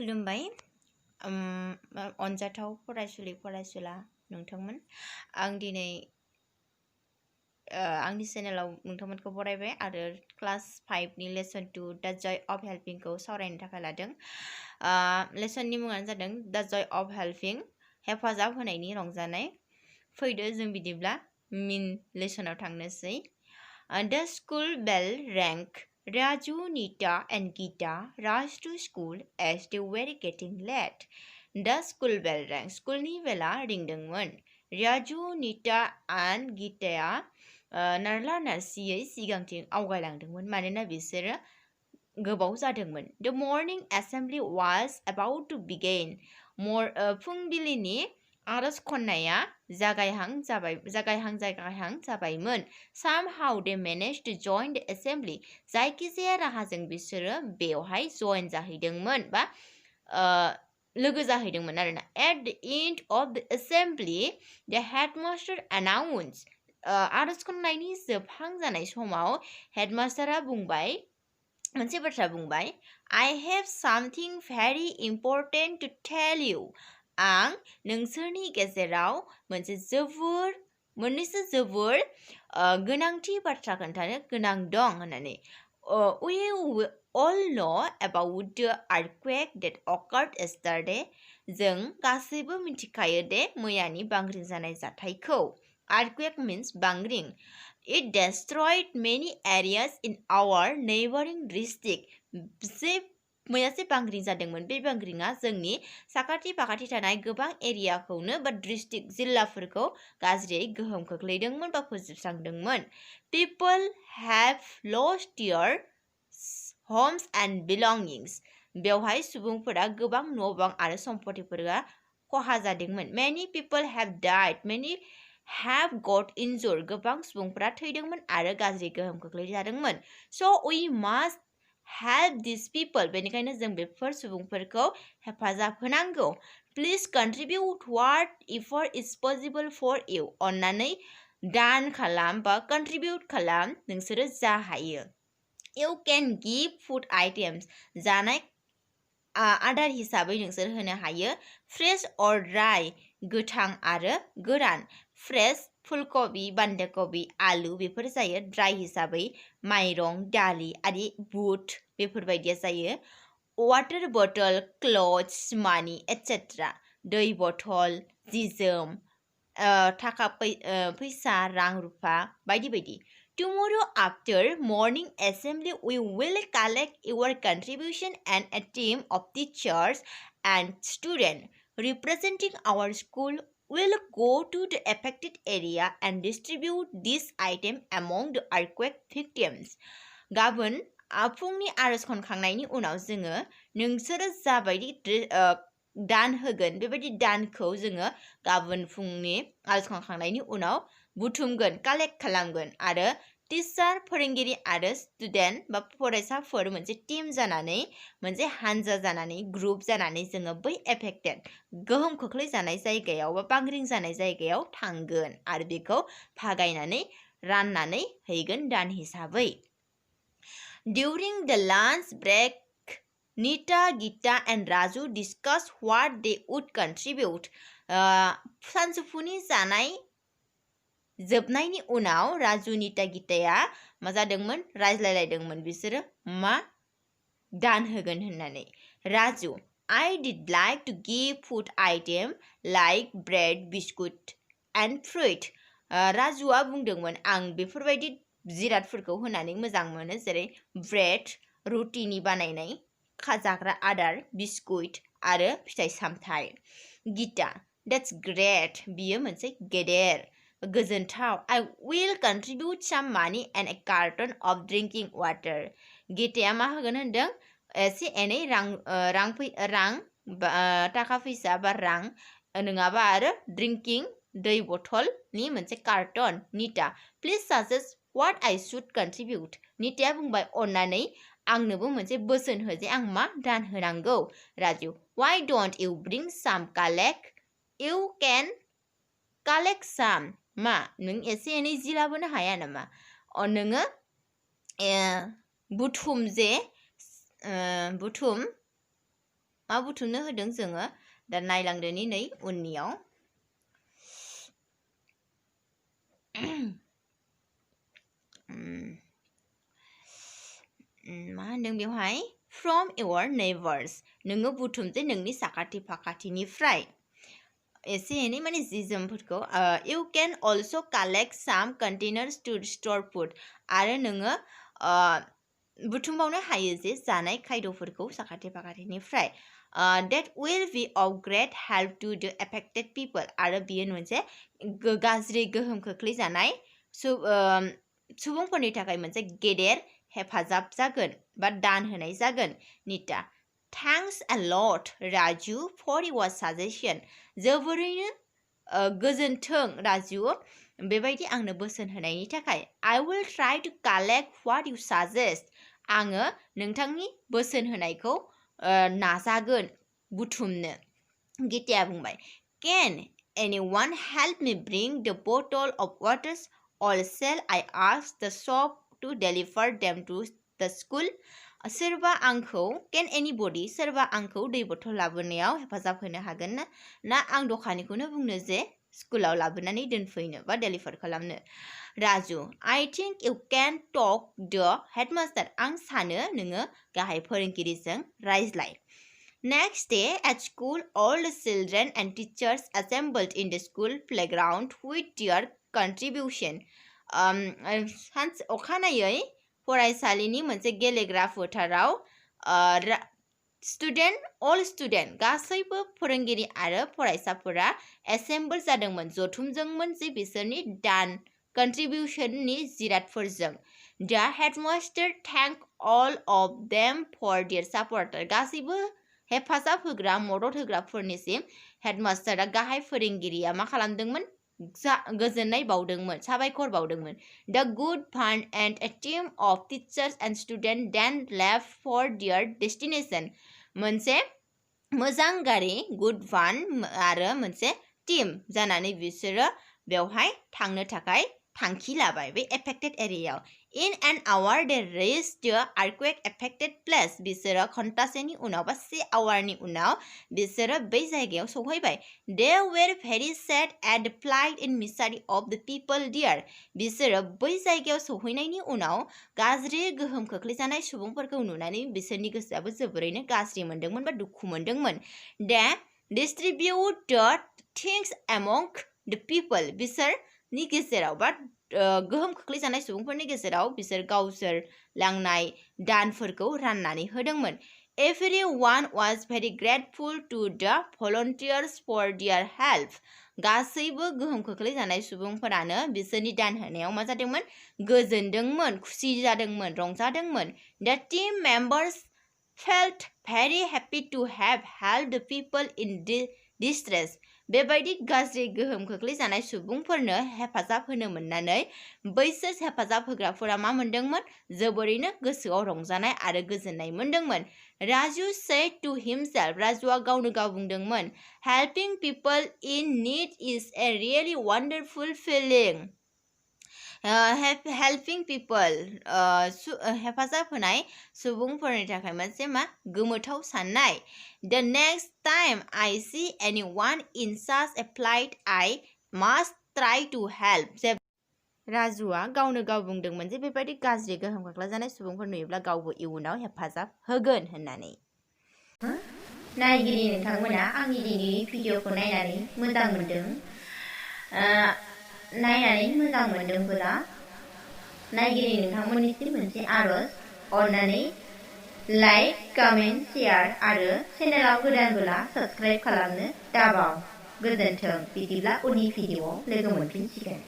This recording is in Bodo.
खुलुमबाय अनजाथाव फरायसुलि फरायसुला नोंथांमोन आं दिनै आंनि चेनेलाव नोंथांमोनखौ बरायबाय आरो क्लास 5 नि लेसन 2 द जय अफ हेल्पिंखौ सावरायनो थाखाय लादों लेसननि मुङानो जादों द जय अफ हेल्पिं हेफाजाब होनायनि रंजानाय फैदो जों बिदिब्ला मेन लेसनाव थांनोसै द स्कुल बेल rang Raju, Nita and Geeta rushed to school as they were getting late. The school bell rang. Schoolनि बेला रिंदोंमोन. Raju, Nita and Geeta नारला नारसियै सिगांथिं आवगायलांदोंमोन मानोना बिसोरो गोबाव जादोंमोन. The morning assembly was about to begin. फुंबिलिनि आरज खन्नाया जागायहां जाबायमोन. Somehow they managed to join the assembly. जायखिजाया राहाजों बिसोरो बेवहाय जइन जाहैदोंमोन बा लोगो जाहैदोंमोन आरोना. At the end of the assembly, the headmaster announced. आरज खन्नायनि जोबहां जानाय समाव हेडमास्टारा बुंबाय मोनसे बाथ्रा बुंबाय I have something very important to tell you. आं नोंसोरनि गेजेराव मोननैसो जोबोर गोनांथि बाथ्रा खोन्थानो गोनां दं होननानै We all know about the earthquake that occurred yesterday. जों गासैबो मिथिखायो दे मैयानि बांग्रिं जानाय जाथायखौ. Earthquake means बांग्रिं. It destroyed many areas in our neighboring district. मैयासे बांग्रिं जादोंमोन बे बांग्रिङा जोंनि साखाथि फाखाथि थानाय गोबां एरियाखौनो बा डिस्ट्रिक्ट जिल्लाफोरखौ गाज्रियै गोहोम खोख्लैदोंमोन बा फोजोबस्रांदोंमोन. People have lost their homes and belongings. बेवहाय सुबुंफोरा गोबां न' बां आरो सम्पथिफोरा खहा जादोंमोन. Many people have died. Many have got injured. गोबां सुबुंफोरा थैदोंमन आरो गाज्रि गोहोम खोख्लैजादोंमन. So we must help these people. बेनिखायनो जों बेफोर सुबुंफोरखौ हेफाजाब होनांगौ. Please contribute whatever is possible for you. अन्नानै दान खालाम बा contribute खालाम नोंसोरो जा हायो. You can give food items. जानाय आदार हिसाबै नोंसोर होनो हायो. Fresh or dry. गोथां आरो गोरान. Fresh फुलकबि बान्दाकबि आलु बेफोर जायो. ड्राइ हिसाबै माइरं दालि आरि बुट बेफोरबायदिया जायो. वाटार बटल क्लथ्स मानि एटसेट्रा. दै बथल जि जोम थाखा फैसा रां रुफा बायदि बायदि. Tomorrow after morning assembly we will collect your contribution and a team of teachers and students representing our school will go to the affected area and distribute this item among the earthquake victims. गाबोन फुंनि आरज खनखांनायनि उनाव जोङो नोंसोरो जाबायदि दान होगोन बेबायदि दानखौ जोङो गाबोन फुंनि आरज खनखांनायनि उनाव बुथुमगोन कालेक्ट खालामगोन आरो टिचार फोरोंगिरि आरो स्टुडेन्ट बा फरायसाफोर मोनसे टीम जानानै मोनसे हानजा जानानै ग्रुप जानानै जोङो बै एफेक्टेड गोहोम खोख्लैजानाय जायगायाव बा बांग्रिं जानाय जायगायाव थांगोन आरो बेखौ भागायनानै राननानै हैगोन दान हिसाबै. During the lunch break, Nita, Geeta and Raju discussed what they would contribute. सानजौफुनि जानाय जोबनायनि उनाव राजु निता गिताया मा जादोंमोन रायज्लायलायदोंमोन बिसोरो मा दान होगोन होननानै. Raju I did like to give food item like bread, biscuit and fruit. राजुआ बुंदोंमोन आं बेफोरबायदि जिरादफोरखौ होनानै मोजां मोनो जेरै ब्रेड रुटिनि बानायनाय जाग्रा आदार बिस्कुट आरो फिथाइ सामथाइ. Geeta That's great. बियो मोनसे गेदेर गोजोनथाव. I will contribute some money and a carton of drinking water. गीताया मा होगोन होनदों एसे एनै रां थाखा फैसा बा रां नङाबा आरो ड्रिंकिं दै बथलनि मोनसे carton. Nita Please suggest what I should contribute. नीताया बुंबाय अन्नानै आंनोबो मोनसे बोसोन हो जे आं मा दान होनांगौ. Raju Why don't you bring some collect? You can collect some. मा नों एसे एनै जि लाबोनो हाया नामा? नोङो बुथुम मा बुथुमनो होदों जोङो दा नायलांदोनि नै उननियाव मा होनदों बेवहाय from your neighbors नोङो बुथुमजे नोंनि साखाथि फाखाथिनिफ्राय एसे एनै माने जि जोमफोरखौ you can also collect some containers to store food आरो नोङो बुथुमबावनो हायो जे जानाय खायद'फोरखौ साखाथि फाखाथिनिफ्राय that will be of great help to the affected people आरो बियो मोनसे गाज्रि गोहोम खोख्लैजानाय सुबुंफोरनि थाखाय मोनसे गेदेर हेफाजाब जागोन बा दान होनाय जागोन निता Thanks a lot Raju for your suggestion जोबोरैनो गोजोन्थों राजु बेबायदि आंनो बोसोन होनायनि थाखाय I will try to collect what you suggest आङो नोंथांनि बोसोन होनायखौ नाजागोन बुथुमनो गिताया बुंबाय Can anyone help me bring the bottle of water or shall I ask the shop to deliver them to the school सोरबा आंखौ Can anybody सोरबा आंखौ दै बथल लाबोनायाव हेफाजाब होनो हागोन ना आं दखानिखौनो बुंनो जे स्कुलाव लाबोनानै दोनफैनो बा डेलिभार खालामनो Raju I think you can talk the headmaster आं सानो नोङो गाहाय फोरोंगिरिजों रायज्लाय Next day at school all the children and teachers assembled in the school playground with their contribution अखानायै फरायसालिनि मोनसे गेलेग्रा फोथाराव all student गासैबो फोरोंगिरि आरो फरायसाफोरा एसेम्बल जादोंमोन जथुमदोंमोन जे बिसोरनि दान कन्ट्रिबिउशननि जिरादफोरजों The headmaster thanked all of them for their support गासैबो हेफाजाब होग्रा मदद होग्राफोरनिसिम हेडमास्टारा गाहाय फोरोंगिरिया मा खालामदोंमोन गोजोननाय बावदोंमोन साबायखर बावदोंमोन The good fun and a team of teachers and students then left for their destination मोनसे मोजां गारि गुड फान आरो मोनसे टीम जानानै बिसोरो बेवहाय थांनो थाखाय थांखि लाबाय बे एफेक्टेड एरियायाव In an hour they reached the earthquake affected place बिसोरो घन्टासेनि उनाव बा 1 आवारनि उनाव बिसोरो बै जायगायाव सौहैबाय They were very sad at the plight and misery of the people there बिसोरो बै जायगायाव सौहैनायनि उनाव गाज्रि गोहोम खोख्लैजानाय सुबुंफोरखौ नुनानै बिसोरनि गोसोआबो जोबोरैनो गाज्रि मोनदोंमोन बा दुखु मोनदोंमोन They distribute the things among the people बिसोरनि गेजेराव बा गोहोम खोख्लैजानाय सुबुंफोरनि गेजेराव बिसोर गावसोर लांनाय दानफोरखौ राननानै होदोंमोन Everyone was very grateful to the volunteers for their help गासैबो गोहोम खोख्लैजानाय सुबुंफोरानो बिसोरनि दान होनायाव मा जादोंमोन गोजोनदोंमोन खुसि जादोंमोन रंजादोंमोन The team members felt very happy to have helped the people in distress बेबायदि गाज्रि गोहोम खोख्लैजानाय सुबुंफोरनो हेफाजाब होनो मोननानै बैसोर हेफाजाब होग्राफोरा मा मोनदोंमोन जोबोरैनो गोसोआव रंजानाय आरो गोजोननाय मोनदोंमोन Raju said to himself राजुआ गावनो गाव बुंदोंमोन Helping people in need is a really wonderful feeling helping people हेफाजाब होनाय सुबुंफोरनि थाखाय मोनसे मा गोमोथाव साननाय The next time I see anyone in such a plight I must try to help राजुआ गावनो गाव बुंदोंमोन जे बेबायदि गाज्रि गोहोम खोख्लैजानाय सुबुंफोर नुयोब्ला गावबो इयुनाव हेफाजाब होगोन होननानै नायगिरि नोंथांमोना आंनि दिनैनि भिडिअखौ नायनानै मोजां मोनदों नायनानै मोजां मोनदोंब्ला नायगिरि नोंथांमोननिसिम मोनसे आरज अननानै लाइक कमेन्ट शेयार आरो चेनेलाव गोदानब्ला साबस्क्राइब खालामनो दाबाव गोजोन्थों बिदिब्ला उननि भिडिअआव लोगो मोनफिनसिगोन